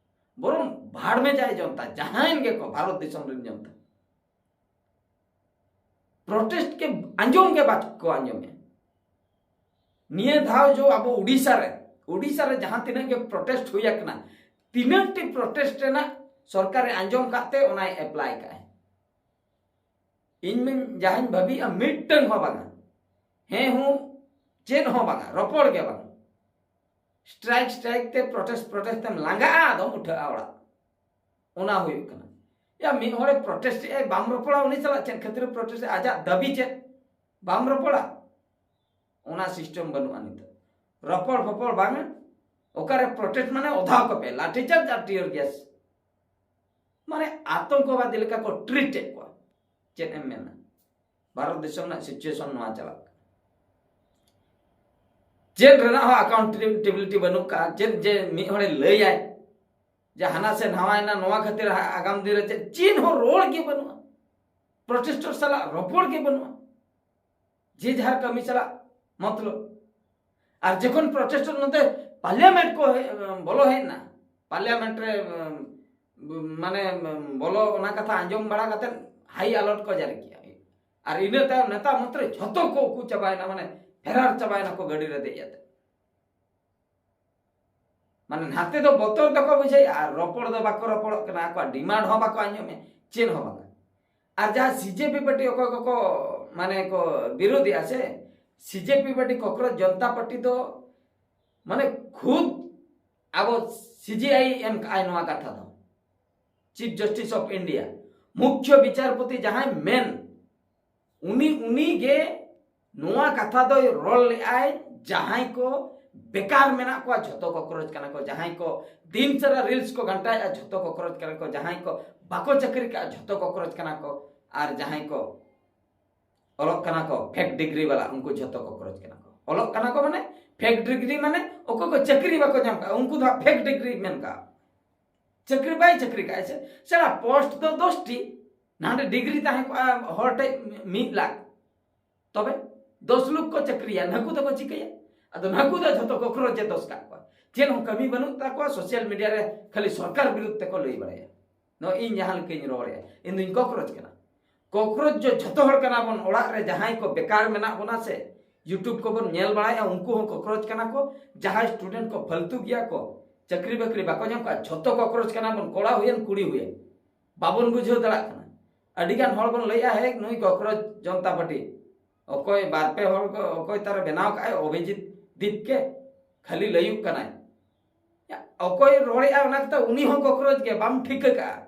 ᱵᱚᱨᱚᱝ ᱵᱷᱟᱲ ᱢᱮ ᱡᱟᱭ ᱡᱚᱱᱛᱟ, ᱡᱟᱦᱟᱸᱭᱮᱱ ᱜᱮᱠᱚ ᱵᱷᱟᱨᱚᱛ ᱫᱤᱥᱚᱢ ᱨᱮᱱ ᱡᱚᱱᱛᱟ᱾ ᱯᱨᱚᱴᱮᱥᱴ ᱜᱮ ᱟᱸᱡᱚᱢ ᱜᱮ ᱵᱟᱠᱚ ᱟᱸᱡᱚᱢᱮᱫ᱾ ᱱᱤᱭᱟᱹ ᱫᱷᱟᱣ ᱡᱚ ᱟᱵᱚ ᱩᱰᱤᱥᱟ ᱨᱮ, ᱩᱰᱤᱥᱟ ᱨᱮ ᱡᱟᱦᱟᱸ ᱛᱤᱱᱟᱹᱜ ᱜᱮ ᱯᱨᱚᱴᱮᱥᱴ ᱦᱩᱭ ᱟᱠᱟᱱᱟ, ᱛᱤᱱᱟᱹᱜ ᱴᱤ ᱯᱨᱚᱴᱮᱥᱴ ᱨᱮᱱᱟᱜ ᱥᱚᱨᱠᱟᱨᱮ ᱟᱸᱡᱚᱢ ᱠᱟᱜ ᱛᱮ ᱚᱱᱟᱭ ᱮᱯᱞᱟᱭ ᱠᱟᱜᱼᱟᱭ? ᱤᱧ ᱢᱮᱱ ᱡᱟᱦᱟᱸᱧ ᱵᱷᱟᱹᱵᱤᱭᱮᱜᱼᱟ, ᱢᱤᱫᱴᱟᱝ ᱦᱚᱸ ᱵᱟᱝᱟ᱾ ᱦᱮᱸ ᱦᱩᱸ ᱪᱮᱫ ᱦᱚᱸ ᱵᱟᱝᱟ, ᱨᱚᱯᱚᱲ ᱜᱮ ᱵᱟᱝ᱾ ᱥᱴᱨᱟᱭᱤᱠ ᱥᱴᱨᱟᱭᱤᱠ ᱛᱮ, ᱯᱨᱚᱴᱮᱥᱴ ᱯᱨᱚᱴᱮᱥᱴ ᱛᱮᱢ ᱞᱟᱸᱜᱟᱜᱼᱟ, ᱟᱫᱚᱢ ᱩᱴᱷᱟᱹᱜᱼᱟ ᱚᱲᱟᱜ᱾ ᱚᱱᱟ ᱦᱩᱭᱩᱜ ᱠᱟᱱᱟ᱾ ᱭᱟ, ᱢᱤᱫ ᱦᱚᱲᱮ ᱯᱨᱚᱴᱮᱥᱴ ᱮᱫᱟᱭ, ᱵᱟᱢ ᱨᱚᱯᱚᱲᱟ ᱩᱱᱤ ᱥᱟᱞᱟᱜ ᱪᱮᱫ ᱠᱷᱟᱹᱛᱤᱨ ᱯᱨᱚᱴᱮᱥᱴ? ᱟᱡᱟᱜ ᱫᱟᱹᱵᱤ ᱪᱮᱫ? ᱵᱟᱢ ᱨᱚᱯᱚᱲᱟ? ᱚᱱᱟ ᱥᱤᱥᱴᱮᱢ ᱵᱟᱹᱱᱩᱜᱼᱟ ᱱᱤᱛᱚᱜ᱾ ᱨᱚᱯᱚᱲ ᱯᱷᱚᱯᱚᱲ ᱵᱟᱝᱟ, ᱚᱠᱟᱨᱮ ᱯᱨᱚᱴᱮᱥᱴ ᱢᱟᱱᱮ ᱚᱫᱷᱟᱣ ᱠᱚᱯᱮ ᱞᱟᱴᱷᱤ ᱪᱟᱨᱡᱽ ᱟᱨ ᱴᱤᱭᱟᱨ ᱜᱮᱥ, ᱢᱟᱱᱮ ᱟᱛᱚᱝᱠᱚᱵᱟᱫᱤ ᱞᱮᱠᱟ ᱠᱚ ᱴᱨᱤᱴ ᱮᱫ ᱠᱚᱣᱟ᱾ ᱪᱮᱫ ᱮᱢ ᱢᱮᱱᱟ, ᱵᱷᱟᱨᱚᱛ ᱫᱤᱥᱚᱢ ᱨᱮᱱᱟᱜ ᱥᱤᱪᱩᱭᱮᱥᱚᱱ ᱱᱚᱣᱟ ᱪᱟᱞᱟᱜ ᱠᱟᱱᱟ᱾ ᱪᱮᱫ ᱨᱮᱱᱟᱜ ᱦᱚᱸ ᱟᱠᱟᱣᱩᱱᱴᱮᱵᱤᱞᱤᱴᱤ ᱵᱟᱹᱱᱩᱜ ᱠᱟᱜᱼᱟ᱾ ᱪᱮᱫ ᱡᱮ ᱢᱤᱫ ᱦᱚᱲᱮ ᱞᱟᱹᱭᱟᱭ ᱡᱮ ᱦᱟᱱᱟ ᱥᱮ ᱱᱟᱣᱟᱭᱮᱱᱟ, ᱱᱚᱣᱟ ᱠᱷᱟᱹᱛᱤᱨ ᱦᱟ-, ᱟᱜᱟᱢ ᱫᱤᱱ ᱨᱮ ᱪᱮᱫ, ᱪᱮᱫ ᱦᱚᱸ ᱨᱚᱲ ᱜᱮ ᱵᱟᱹᱱᱩᱜᱼᱟ᱾ ᱯᱨᱚᱴᱮᱥᱴᱚᱨ ᱥᱟᱞᱟᱜ ᱨᱚᱯᱚᱲ ᱜᱮ ᱵᱟᱹᱱᱩᱜᱼᱟ᱾ ᱡᱮ ᱡᱟᱦᱟᱨ ᱠᱟᱹᱢᱤ ᱪᱟᱞᱟᱜ ᱢᱚᱛᱞᱚᱵ᱾ ᱟᱨ ᱡᱚᱠᱷᱚᱱ ᱯᱨᱚᱴᱮᱥᱴᱚᱨ ᱱᱚᱛᱮ ᱯᱟᱨᱞᱤᱭᱟᱢᱮᱱᱴ ᱠᱚ ᱦᱮᱡ, ᱵᱚᱞᱚ ᱦᱮᱡ ᱮᱱᱟ, ᱯᱟᱨᱞᱤᱭᱟᱢᱮᱱᱴ ᱨᱮ, ᱩᱢ, ᱢᱟᱱᱮ, ᱩᱢ, ᱵᱚᱞᱚ, ᱚᱱᱟ ᱠᱟᱛᱷᱟ ᱟᱸᱡᱚᱢ ᱵᱟᱲᱟ ᱠᱟᱛᱮ ᱦᱟᱭ ᱟᱞᱟᱨᱴ ᱠᱚ ᱡᱟᱹᱨᱤ ᱠᱮᱜᱼᱟ᱾ ᱟᱨ ᱤᱱᱟᱹ ᱛᱟᱭᱚᱢ ᱱᱮᱛᱟ ᱢᱚᱱᱛᱨᱤ ᱡᱷᱚᱛᱚ ᱠᱚ ᱩᱠᱩ ᱪᱟᱵᱟᱭᱮᱱᱟ, ᱢᱟᱱᱮ ᱯᱷᱮᱨᱟᱨ ᱪᱟᱵᱟᱭᱮᱱᱟ ᱠᱚ ᱜᱟᱹᱰᱤ ᱨᱮ ᱫᱮᱡ ᱠᱟᱛᱮ᱾ ᱢᱟᱱᱮ ᱱᱟᱛᱮ ᱫᱚ ᱵᱚᱛᱚᱨ ᱫᱚᱠᱚ ᱵᱩᱡᱷᱟᱹᱣᱮᱫᱼᱟ, ᱟᱨ ᱨᱚᱯᱚᱲ ᱫᱚ ᱵᱟᱠᱚ ᱨᱚᱯᱚᱲᱚᱜ ᱠᱟᱱᱟ, ᱟᱠᱚᱣᱟᱜ ᱰᱤᱢᱟᱱᱰ ᱦᱚᱸ ᱵᱟᱠᱚ ᱟᱸᱡᱚᱢᱮᱫ, ᱪᱮᱫ ᱦᱚᱸ ᱵᱟᱝᱟ᱾ ᱟᱨ ᱡᱟᱦᱟᱸ ᱥᱤᱡᱮᱯᱤ ᱯᱟᱨᱴᱤ ᱚᱠᱚᱭ ᱠᱚᱠᱚ ᱢᱟᱱᱮ ᱠᱚ ᱵᱤᱨᱳᱫᱷᱮᱜᱼᱟ ᱥᱮ, ᱥᱤᱡᱮᱯᱤ ᱯᱟᱨᱴᱤ ᱠᱚᱠᱨᱳᱪ ᱡᱚᱱᱛᱟ ᱯᱟᱨᱴᱤ ᱫᱚ ᱢᱟᱱᱮ ᱠᱷᱩᱫ ᱟᱵᱚ ᱥᱤᱡᱮᱟᱭ ᱮᱢ ᱠᱟᱜᱼᱟᱭ ᱱᱚᱣᱟ ᱠᱟᱛᱷᱟ ᱫᱚ, ᱪᱤᱯ ᱡᱟᱥᱴᱤᱥ ᱚᱯᱷ ᱤᱱᱰᱤᱭᱟ, ᱢᱩᱠᱷᱭᱚ ᱵᱤᱪᱟᱨᱯᱚᱛᱤ ᱡᱟᱦᱟᱸᱭ ᱢᱮᱱ, ᱩᱱᱤ, ᱩᱱᱤ ᱜᱮ ᱱᱚᱣᱟ ᱠᱟᱛᱷᱟ ᱫᱚᱭ ᱨᱚᱲ ᱞᱮᱜᱼᱟᱭ, ᱡᱟᱦᱟᱸᱭ ᱠᱚ ᱵᱮᱠᱟᱨ ᱢᱮᱱᱟᱜ ᱠᱚᱣᱟ ᱡᱷᱚᱛᱚ ᱠᱚᱠᱨᱳᱪ ᱠᱟᱱᱟ ᱠᱚ, ᱡᱟᱦᱟᱸᱭ ᱠᱚ ᱫᱤᱱ ᱥᱟᱨᱟ ᱨᱤᱞᱥ ᱠᱚ ᱜᱷᱟᱱᱴᱟᱭᱮᱫᱼᱟ ᱡᱷᱚᱛᱚ ᱠᱚᱠᱨᱳᱪ ᱠᱟᱱᱟ ᱠᱚ, ᱡᱟᱦᱟᱸᱭ ᱠᱚ ᱵᱟᱠᱚ ᱪᱟᱹᱠᱨᱤ ᱠᱟᱜᱼᱟ ᱡᱷᱚᱛᱚ ᱠᱚᱠᱨᱳᱪ ᱠᱟᱱᱟ ᱠᱚ, ᱟᱨ ᱡᱟᱦᱟᱸᱭ ᱠᱚ ᱚᱞᱚᱜ ᱠᱟᱱᱟ ᱠᱚ ᱯᱷᱮᱠ ᱰᱤᱜᱽᱨᱤ ᱵᱟᱞᱟ, ᱩᱱᱠᱩ ᱡᱷᱚᱛᱚ ᱠᱚᱠᱨᱳᱪ ᱠᱟᱱᱟ ᱠᱚ᱾ ᱚᱞᱚᱜ ᱠᱟᱱᱟ ᱠᱚ ᱢᱟᱱᱮ ᱯᱷᱮᱠ ᱰᱤᱜᱽᱨᱤ, ᱢᱟᱱᱮ ᱚᱠᱚᱭ ᱠᱚ ᱪᱟᱹᱠᱨᱤ ᱵᱟᱠᱚ ᱧᱟᱢ ᱠᱟᱜᱼᱟ ᱩᱱᱠᱩ ᱫᱚ ᱦᱟᱸᱜ ᱯᱷᱮᱠ ᱰᱤᱜᱽᱨᱤ ᱢᱮᱱ ᱠᱟᱜᱼᱟ᱾ ᱪᱟᱹᱠᱨᱤ ᱵᱟᱭ ᱪᱟᱹᱠᱨᱤ ᱠᱟᱜᱼᱟ ᱥᱮ, ᱥᱮᱬᱟ ᱯᱳᱥᱴ ᱫᱚ ᱫᱚᱥᱴᱤ, ᱱᱟᱸᱰᱮ ᱰᱤᱜᱽᱨᱤ ᱛᱟᱦᱮᱸ ᱠᱚᱜᱼᱟ ᱦᱚᱲ ᱴᱷᱮᱡ ᱢᱤᱫ ᱞᱟᱠᱷ, ᱛᱚᱵᱮ ᱫᱚᱥ ᱞᱟᱠᱷ ᱠᱚ ᱪᱟᱹᱠᱨᱤᱭᱟ, ᱱᱟᱹᱠᱩ ᱫᱚᱠᱚ ᱪᱤᱠᱟᱹᱭᱟ? ᱟᱫᱚ ᱱᱟᱹᱠᱩ ᱫᱚ ᱡᱷᱚᱛᱚ ᱠᱚᱠᱨᱳᱪ ᱮ ᱫᱚᱥ ᱠᱟᱜ ᱠᱚᱣᱟ, ᱪᱮᱫ ᱦᱚᱸ ᱠᱟᱹᱢᱤ ᱵᱟᱹᱱᱩᱜ ᱛᱟᱠᱚᱣᱟ, ᱥᱳᱥᱟᱞ ᱢᱤᱰᱤᱭᱟ ᱨᱮ ᱠᱷᱟᱹᱞᱤ ᱥᱚᱨᱠᱟᱨ ᱵᱤᱨᱩᱫᱷ ᱛᱮᱠᱚ ᱞᱟᱹᱭ ᱵᱟᱲᱟᱭᱟ᱾ ᱱᱚᱣᱟ ᱤᱧ ᱡᱟᱦᱟᱸ ᱞᱮᱠᱟᱧ ᱨᱚᱲᱮᱫᱼᱟ, ᱤᱧ ᱫᱩᱧ ᱠᱚᱠᱨᱳᱪ ᱠᱟᱱᱟ᱾ ᱠᱚᱠᱨᱳᱪ ᱡᱚ-, ᱡᱷᱚᱛᱚ ᱦᱚᱲ ᱠᱟᱱᱟ ᱵᱚᱱ᱾ ᱚᱲᱟᱜ ᱨᱮ ᱡᱟᱦᱟᱸᱭ ᱠᱚ ᱵᱮᱠᱟᱨ ᱢᱮᱱᱟᱜ ᱵᱚᱱᱟ ᱥᱮ, YouTube ᱠᱚᱵᱚᱱ ᱧᱮᱞ ᱵᱟᱲᱟᱭᱮᱫᱼᱟ, ᱩᱱᱠᱩ ᱦᱚᱸ ᱠᱚᱠᱨᱳᱪ ᱠᱟᱱᱟ ᱠᱚ᱾ ᱡᱟᱦᱟᱸᱭ ᱥᱴᱩᱰᱮᱱᱴ ᱠᱚ ᱯᱷᱟᱞᱛᱩ ᱜᱮᱭᱟ ᱠᱚ, ᱪᱟᱹᱠᱨᱤ ᱵᱟᱹᱠᱨᱤ ᱵᱟᱠᱚ ᱧᱟᱢ ᱠᱟᱜᱼᱟ, ᱡᱷᱚᱛᱚ ᱠᱚᱠᱨᱳᱪ ᱠᱟᱱᱟ ᱵᱚᱱ, ᱠᱚᱲᱟ ᱦᱩᱭᱮᱱ ᱠᱩᱲᱤ ᱦᱩᱭᱮᱱ, ᱵᱟᱵᱚᱱ ᱵᱩᱡᱷᱟᱹᱣ ᱫᱟᱲᱮᱭᱟᱜ ᱠᱟᱱᱟ᱾ ᱟᱹᱰᱤ ᱜᱟᱱ ᱦᱚᱲ ᱵᱚᱱ ᱞᱟᱹᱭᱮᱫᱼᱟ, "ᱦᱮ, ᱱᱩᱭ ᱠᱚᱠᱨᱳᱪ ᱡᱚᱱᱛᱟ ᱯᱟᱨᱴᱤ, ᱚᱠᱚᱭ ᱵᱟᱨ ᱯᱮ ᱦᱚᱲ ᱠᱚ, ᱚᱠᱚᱭ ᱛᱟᱨᱮ ᱵᱮᱱᱟᱣ ᱠᱟᱜᱼᱟᱭ, ᱚᱵᱷᱤᱡᱤᱛ ᱫᱤᱯ ᱠᱮ, ᱠᱷᱟᱹᱞᱤ ᱞᱟᱹᱭᱩᱜ ᱠᱟᱱᱟᱭ᱾" ᱭᱟ, ᱚᱠᱚᱭ ᱨᱚᱲᱮᱫᱼᱟ ᱚᱱᱟ ᱠᱟᱛᱷᱟ, ᱩᱱᱤ ᱦᱚᱸ ᱠᱚᱠᱨᱳᱪ ᱜᱮ, ᱵᱟᱢ ᱴᱷᱤᱠᱟᱹ ᱠᱟᱜᱼᱟ᱾